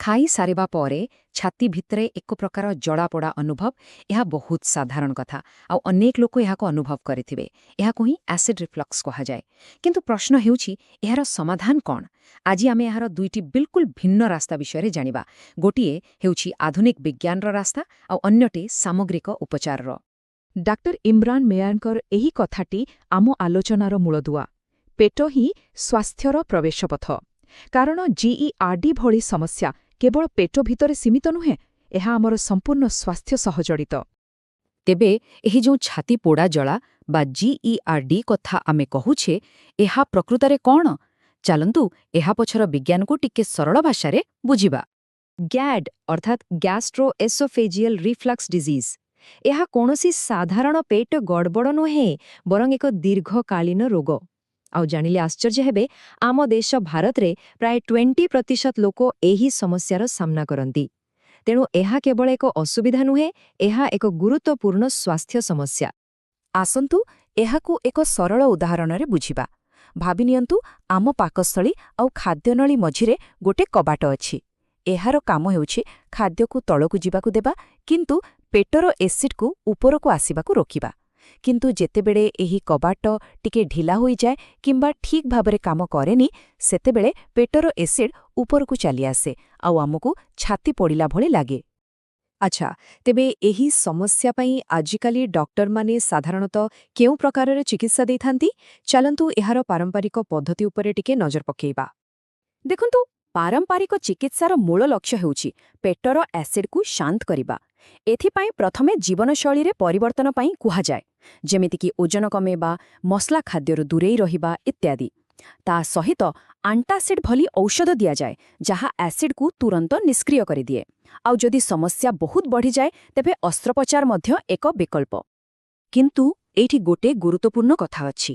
ଖାଇସାରିବା ପରେ ଛାତି ଭିତରେ ଏକ ପ୍ରକାର ଜଳାପୋଡ଼ା ଅନୁଭବ, ଏହା ବହୁତ ସାଧାରଣ କଥା ଆଉ ଅନେକ ଲୋକ ଏହାକୁ ଅନୁଭବ କରିଥିବେ। ଏହାକୁ ହିଁ ଆସିଡ୍ ରିଫ୍ଲକ୍ସ କୁହାଯାଏ। କିନ୍ତୁ ପ୍ରଶ୍ନ ହେଉଛି, ଏହାର ସମାଧାନ କ'ଣ? ଆଜି ଆମେ ଏହାର ଦୁଇଟି ବିଲକୁଲ ଭିନ୍ନ ରାସ୍ତା ବିଷୟରେ ଜାଣିବା। ଗୋଟିଏ ହେଉଛି ଆଧୁନିକ ବିଜ୍ଞାନର ରାସ୍ତା ଆଉ ଅନ୍ୟଟି ସାମଗ୍ରିକ ଉପଚାରର। ଡାକ୍ତର ଇମ୍ରାନ ମେୟାରଙ୍କର ଏହି କଥାଟି ଆମ ଆଲୋଚନାର ମୂଳଦୁଆ। ପେଟ ହିଁ ସ୍ୱାସ୍ଥ୍ୟର ପ୍ରବେଶପଥ। କାରଣ ଜିଇଆର୍ଡି ଭଳି ସମସ୍ୟା କେବଳ ପେଟ ଭିତରେ ସୀମିତ ନୁହେଁ, ଏହା ଆମର ସମ୍ପୂର୍ଣ୍ଣ ସ୍ୱାସ୍ଥ୍ୟ ସହ ଜଡ଼ିତ। ତେବେ ଏହି ଯେଉଁ ଛାତି ପୋଡ଼ା ଜଳା ବା ଜିଇଆର୍ଡି କଥା ଆମେ କହୁଛେ, ଏହା ପ୍ରକୃତରେ କ'ଣ? ଚାଲନ୍ତୁ, ଏହା ପଛର ବିଜ୍ଞାନକୁ ଟିକେ ସରଳ ଭାଷାରେ ବୁଝିବା। ଗ୍ୟାଡ୍ ଅର୍ଥାତ୍ ଗ୍ୟାଷ୍ଟ୍ରୋ ଏସୋଫେଜିଆଲ ରିଫ୍ଲକ୍ସ ଡିଜିଜ୍, ଏହା କୌଣସି ସାଧାରଣ ପେଟ ଗଡ଼ବଡ଼ ନୁହେଁ, ବରଂ ଏକ ଦୀର୍ଘକାଳୀନ ରୋଗ। ଆଉ ଜାଣିଲେ ଆଶ୍ଚର୍ଯ୍ୟ ହେବେ, ଆମ ଦେଶ ଭାରତରେ ପ୍ରାୟ 20% ଲୋକ ଏହି ସମସ୍ୟାର ସାମ୍ନା କରନ୍ତି। ତେଣୁ ଏହା କେବଳ ଏକ ଅସୁବିଧା ନୁହେଁ, ଏହା ଏକ ଗୁରୁତ୍ୱପୂର୍ଣ୍ଣ ସ୍ୱାସ୍ଥ୍ୟ ସମସ୍ୟା। ଆସନ୍ତୁ, ଏହାକୁ ଏକ ସରଳ ଉଦାହରଣରେ ବୁଝିବା। ଭାବିନିଅନ୍ତୁ, ଆମ ପାକସ୍ଥଳୀ ଆଉ ଖାଦ୍ୟନଳୀ ମଝିରେ ଗୋଟେ କବାଟ ଅଛି। ଏହାର କାମ ହେଉଛି ଖାଦ୍ୟକୁ ତଳକୁ ଯିବାକୁ ଦେବା, କିନ୍ତୁ ପେଟର ଏସିଡ୍କୁ ଉପରକୁ ଆସିବାକୁ ରୋକିବା। କିନ୍ତୁ ଯେତେବେଳେ ଏହି କବାଟ ଟିକେ ଢିଲା ହୋଇଯାଏ କିମ୍ବା ଠିକ୍ ଭାବରେ କାମ କରେନି, ସେତେବେଳେ ପେଟର ଏସିଡ୍ ଉପରକୁ ଚାଲିଆସେ ଆଉ ଆମକୁ ଛାତି ପୋଡ଼ିଲା ଭଳି ଲାଗେ। ଆଚ୍ଛା, ତେବେ ଏହି ସମସ୍ୟା ପାଇଁ ଆଜିକାଲି ଡକ୍ଟରମାନେ ସାଧାରଣତଃ କେଉଁ ପ୍ରକାରର ଚିକିତ୍ସା ଦେଇଥାନ୍ତି? ଚାଲନ୍ତୁ, ଏହାର ପାରମ୍ପରିକ ପଦ୍ଧତି ଉପରେ ଟିକେ ନଜର ପକେଇବା। ଦେଖନ୍ତୁ, ପାରମ୍ପରିକ ଚିକିତ୍ସାର ମୂଳ ଲକ୍ଷ୍ୟ ହେଉଛି ପେଟର ଏସିଡ୍କୁ ଶାନ୍ତ କରିବା। ଏଥିପାଇଁ ପ୍ରଥମେ ଜୀବନଶୈଳୀରେ ପରିବର୍ତ୍ତନ ପାଇଁ କୁହାଯାଏ, ଯେମିତିକି ଓଜନ କମେଇବା, ମସଲା ଖାଦ୍ୟରୁ ଦୂରେଇ ରହିବା ଇତ୍ୟାଦି। ତା ସହିତ ଆଣ୍ଟାସିଡ୍ ଭଳି ଔଷଧ ଦିଆଯାଏ, ଯାହା ଏସିଡ୍କୁ ତୁରନ୍ତ ନିଷ୍କ୍ରିୟ କରିଦିଏ। ଆଉ ଯଦି ସମସ୍ୟା ବହୁତ ବଢ଼ିଯାଏ, ତେବେ ଅସ୍ତ୍ରୋପଚାର ମଧ୍ୟ ଏକ ବିକଳ୍ପ। କିନ୍ତୁ ଏଇଠି ଗୋଟେ ଗୁରୁତ୍ୱପୂର୍ଣ୍ଣ କଥା ଅଛି।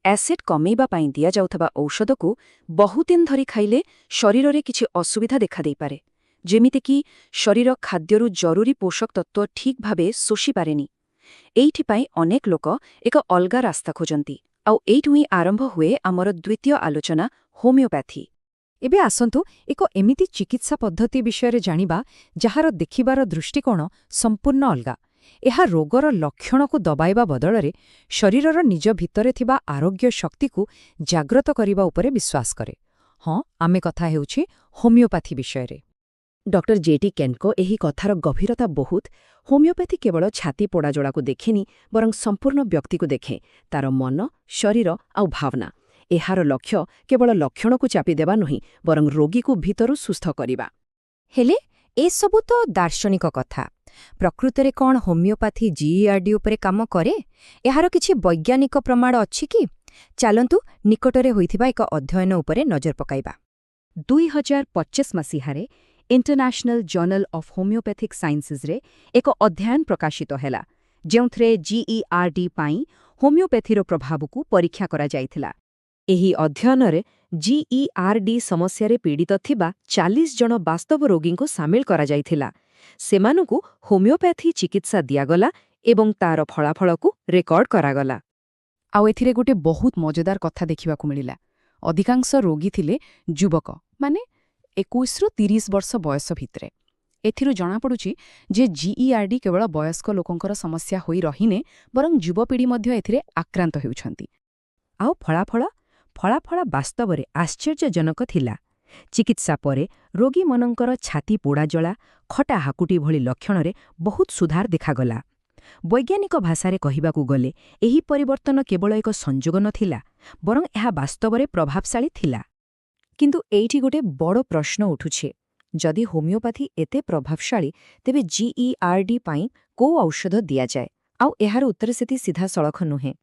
ଏସିଡ୍ କମେଇବା ପାଇଁ ଦିଆଯାଉଥିବା ଔଷଧକୁ ବହୁତ ଦିନ ଧରି ଖାଇଲେ ଶରୀରରେ କିଛି ଅସୁବିଧା ଦେଖାଦେଇପାରେ, ଯେମିତିକି ଶରୀର ଖାଦ୍ୟରୁ ଜରୁରୀ ପୋଷକ ତତ୍ତ୍ୱ ଠିକ୍ ଭାବେ ଶୋଷିପାରେନି। ଏଇଥିପାଇଁ ଅନେକ ଲୋକ ଏକ ଅଲଗା ରାସ୍ତା ଖୋଜନ୍ତି। ଆଉ ଏଇଠୁ ହିଁ ଆରମ୍ଭ ହୁଏ ଆମର ଦ୍ୱିତୀୟ ଆଲୋଚନା, ହୋମିଓପ୍ୟାଥି। ଏବେ ଆସନ୍ତୁ, ଏକ ଏମିତି ଚିକିତ୍ସା ପଦ୍ଧତି ବିଷୟରେ ଜାଣିବା, ଯାହାର ଦେଖିବାର ଦୃଷ୍ଟିକୋଣ ସମ୍ପୂର୍ଣ୍ଣ ଅଲଗା। ଏହା ରୋଗର ଲକ୍ଷଣକୁ ଦବାଇବା ବଦଳରେ ଶରୀରର ନିଜ ଭିତରେ ଥିବା ଆରୋଗ୍ୟ ଶକ୍ତିକୁ ଜାଗ୍ରତ କରିବା ଉପରେ ବିଶ୍ୱାସ କରେ। ହଁ, ଆମେ କଥା ହେଉଛି ହୋମିଓପାଥି ବିଷୟରେ। ଡକ୍ଟର ଜେଟି କେନ୍ଙ୍କ ଏହି କଥାର ଗଭୀରତା ବହୁତ। ହୋମିଓପ୍ୟାଥି କେବଳ ଛାତି ପୋଡ଼ାଜଳାକୁ ଦେଖେନି, ବରଂ ସମ୍ପୂର୍ଣ୍ଣ ବ୍ୟକ୍ତିକୁ ଦେଖେ, ତାର ମନ, ଶରୀର ଆଉ ଭାବନା। ଏହାର ଲକ୍ଷ୍ୟ କେବଳ ଲକ୍ଷଣକୁ ଚାପିଦେବା ନୁହେଁ, ବରଂ ରୋଗୀକୁ ଭିତରୁ ସୁସ୍ଥ କରିବା। ହେଲେ ଏସବୁ ତ ଦାର୍ଶନିକ କଥା। ପ୍ରକୃତରେ କ'ଣ ହୋମିଓପାଥି ଜିଇଆର୍ଡି ଉପରେ କାମ କରେ? ଏହାର କିଛି ବୈଜ୍ଞାନିକ ପ୍ରମାଣ ଅଛି କି? ଚାଲନ୍ତୁ, ନିକଟରେ ହୋଇଥିବା ଏକ ଅଧ୍ୟୟନ ଉପରେ ନଜର ପକାଇବା। 2025 ମସିହାରେ ଇଣ୍ଟରନ୍ୟାସନାଲ ଜର୍ନାଲ ଅଫ୍ ହୋମିଓପ୍ୟାଥିକ୍ ସାଇନ୍ସେସ୍ରେ ଏକ ଅଧ୍ୟୟନ ପ୍ରକାଶିତ ହେଲା, ଯେଉଁଥିରେ ଜିଇଆର୍ଡି ପାଇଁ ହୋମିଓପ୍ୟାଥିର ପ୍ରଭାବକୁ ପରୀକ୍ଷା କରାଯାଇଥିଲା। ଏହି ଅଧ୍ୟୟନରେ ଜିଇଆର୍ଡି ସମସ୍ୟାରେ ପୀଡ଼ିତ ଥିବା 40 ଜଣ ବାସ୍ତବ ରୋଗୀଙ୍କୁ ସାମିଲ କରାଯାଇଥିଲା। ସେମାନଙ୍କୁ ହୋମିଓପ୍ୟାଥି ଚିକିତ୍ସା ଦିଆଗଲା ଏବଂ ତାର ଫଳାଫଳକୁ ରେକର୍ଡ କରାଗଲା। ଆଉ ଏଥିରେ ଗୋଟେ ବହୁତ ମଜାଦାର କଥା ଦେଖିବାକୁ ମିଳିଲା। ଅଧିକାଂଶ ରୋଗୀ ଥିଲେ ଯୁବକ, ମାନେ 21ରୁ 30 ବର୍ଷ ବୟସ ଭିତରେ। ଏଥିରୁ ଜଣାପଡ଼ୁଛି ଯେ ଜିଇଆର୍ଡି କେବଳ ବୟସ୍କ ଲୋକଙ୍କର ସମସ୍ୟା ହୋଇ ରହିନି, ବରଂ ଯୁବପିଢ଼ି ମଧ୍ୟ ଏଥିରେ ଆକ୍ରାନ୍ତ ହେଉଛନ୍ତି। ଆଉ ଫଳାଫଳ? ଫଳାଫଳ ବାସ୍ତବରେ ଆଶ୍ଚର୍ଯ୍ୟଜନକ ଥିଲା। ଚିକିତ୍ସା ପରେ ରୋଗୀମାନଙ୍କର ଛାତି ପୋଡ଼ାଜଳା, ଖଟା ହାକୁଟି ଭଳି ଲକ୍ଷଣରେ ବହୁତ ସୁଧାର ଦେଖାଗଲା। ବୈଜ୍ଞାନିକ ଭାଷାରେ କହିବାକୁ ଗଲେ, ଏହି ପରିବର୍ତ୍ତନ କେବଳ ଏକ ସଂଯୋଗ ନଥିଲା, ବରଂ ଏହା ବାସ୍ତବରେ ପ୍ରଭାବଶାଳୀ ଥିଲା। କିନ୍ତୁ ଏଇଠି ଗୋଟେ ବଡ଼ ପ୍ରଶ୍ନ ଉଠୁଛି। ଯଦି ହୋମିଓପାଥି ଏତେ ପ୍ରଭାବଶାଳୀ, ତେବେ ଜିଇଆର୍ଡି ପାଇଁ କୋଉ ଔଷଧ ଦିଆଯାଏ? ଆଉ ଏହାର ଉତ୍ତର ସେତି ସିଧାସଳଖ ନୁହେଁ।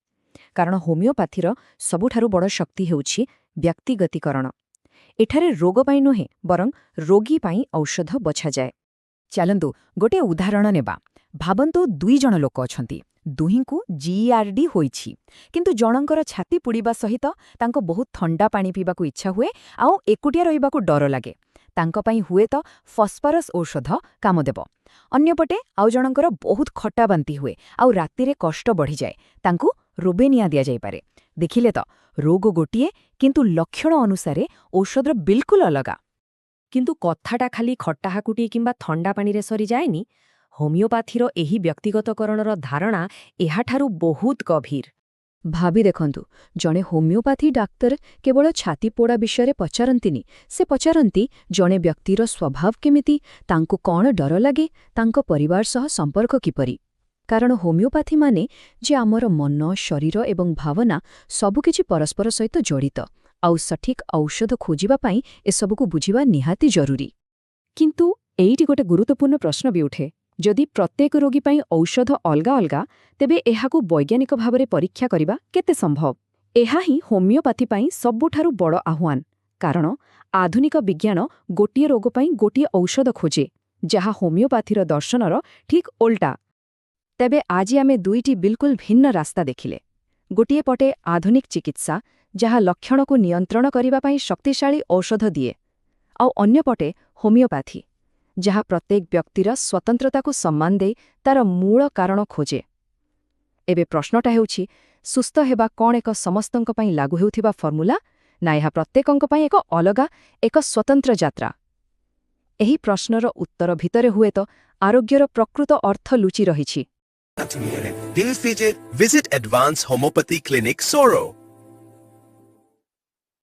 କାରଣ ହୋମିଓପାଥିର ସବୁଠାରୁ ବଡ଼ ଶକ୍ତି ହେଉଛି ବ୍ୟକ୍ତିଗତୀକରଣ। ଏଠାରେ ରୋଗ ପାଇଁ ନୁହେଁ, ବରଂ ରୋଗୀ ପାଇଁ ଔଷଧ ବଛାଯାଏ। ଚାଲନ୍ତୁ, ଗୋଟିଏ ଉଦାହରଣ ନେବା। ଭାବନ୍ତୁ, ଦୁଇ ଜଣ ଲୋକ ଅଛନ୍ତି। ଦୁହିଁଙ୍କୁ ଜିଇଆର୍ଡି ହୋଇଛି। କିନ୍ତୁ ଜଣଙ୍କର ଛାତି ପୋଡ଼ିବା ସହିତ ତାଙ୍କୁ ବହୁତ ଥଣ୍ଡା ପାଣି ପିଇବାକୁ ଇଚ୍ଛା ହୁଏ ଆଉ ଏକୁଟିଆ ରହିବାକୁ ଡର ଲାଗେ। ତାଙ୍କ ପାଇଁ ହୁଏତ ଫସ୍ଫରସ୍ ଔଷଧ କାମ ଦେବ। ଅନ୍ୟପଟେ ଆଉ ଜଣଙ୍କର ବହୁତ ଖଟା ବାନ୍ତି ହୁଏ ଆଉ ରାତିରେ କଷ୍ଟ ବଢ଼ିଯାଏ। ତାଙ୍କୁ ରୋବେନିଆ ଦିଆଯାଇପାରେ। ଦେଖିଲେ ତ, ରୋଗ ଗୋଟିଏ, କିନ୍ତୁ ଲକ୍ଷଣ ଅନୁସାରେ ଔଷଧ ବିଲକୁଲ ଅଲଗା। କିନ୍ତୁ କଥାଟା ଖାଲି ଖଟା ହାକୁଟି କିମ୍ବା ଥଣ୍ଡା ପାଣିରେ ସରିଯାଏନି। ହୋମିଓପାଥିର ଏହି ବ୍ୟକ୍ତିଗତକରଣର ଧାରଣା ଏହାଠାରୁ ବହୁତ ଗଭୀର। ଭାବି ଦେଖନ୍ତୁ, ଜଣେ ହୋମିଓପାଥି ଡାକ୍ତର କେବଳ ଛାତି ପୋଡ଼ା ବିଷୟରେ ପଚାରନ୍ତିନି। ସେ ପଚାରନ୍ତି, ଜଣେ ବ୍ୟକ୍ତିର ସ୍ୱଭାବ କେମିତି, ତାଙ୍କୁ କ'ଣ ଡର ଲାଗେ, ତାଙ୍କ ପରିବାର ସହ ସମ୍ପର୍କ କିପରି। କାରଣ ହୋମିଓପାଥି ମାନେ ଯେ ଆମର ମନ, ଶରୀର ଏବଂ ଭାବନା ସବୁକିଛି ପରସ୍ପର ସହିତ ଜଡ଼ିତ, ଆଉ ସଠିକ୍ ଔଷଧ ଖୋଜିବା ପାଇଁ ଏସବୁକୁ ବୁଝିବା ନିହାତି ଜରୁରୀ। କିନ୍ତୁ ଏଇଠି ଗୋଟେ ଗୁରୁତ୍ୱପୂର୍ଣ୍ଣ ପ୍ରଶ୍ନ ବି ଉଠେ। ଯଦି ପ୍ରତ୍ୟେକ ରୋଗୀ ପାଇଁ ଔଷଧ ଅଲଗା ଅଲଗା, ତେବେ ଏହାକୁ ବୈଜ୍ଞାନିକ ଭାବରେ ପରୀକ୍ଷା କରିବା କେତେ ସମ୍ଭବ? ଏହା ହିଁ ହୋମିଓପାଥି ପାଇଁ ସବୁଠାରୁ ବଡ଼ ଆହ୍ୱାନ, କାରଣ ଆଧୁନିକ ବିଜ୍ଞାନ ଗୋଟିଏ ରୋଗ ପାଇଁ ଗୋଟିଏ ଔଷଧ ଖୋଜେ, ଯାହା ହୋମିଓପାଥିର ଦର୍ଶନର ଠିକ୍ ଓଲଟା। ତେବେ ଆଜି ଆମେ ଦୁଇଟି ବିଲକୁଲ ଭିନ୍ନ ରାସ୍ତା ଦେଖିଲେ। ଗୋଟିଏ ପଟେ ଆଧୁନିକ ଚିକିତ୍ସା, ଯାହା ଲକ୍ଷଣକୁ ନିୟନ୍ତ୍ରଣ କରିବା ପାଇଁ ଶକ୍ତିଶାଳୀ ଔଷଧ ଦିଏ, ଆଉ ଅନ୍ୟପଟେ ହୋମିଓପାଥି, ଯାହା ପ୍ରତ୍ୟେକ ବ୍ୟକ୍ତିର ସ୍ୱତନ୍ତ୍ରତାକୁ ସମ୍ମାନ ଦେଇ ତାର ମୂଳ କାରଣ ଖୋଜେ। ଏବେ ପ୍ରଶ୍ନଟା ହେଉଛି, ସୁସ୍ଥ ହେବା କ'ଣ ଏକ ସମସ୍ତଙ୍କ ପାଇଁ ଲାଗୁ ହେଉଥିବା ଫର୍ମୁଲା, ନା ଏହା ପ୍ରତ୍ୟେକଙ୍କ ପାଇଁ ଏକ ଅଲଗା, ଏକ ସ୍ୱତନ୍ତ୍ର ଯାତ୍ରା? ଏହି ପ୍ରଶ୍ନର ଉତ୍ତର ଭିତରେ ହୁଏତ ଆରୋଗ୍ୟର ପ୍ରକୃତ ଅର୍ଥ ଲୁଚି ରହିଛି। Visit Advanced Homeopathy Clinic, Soro.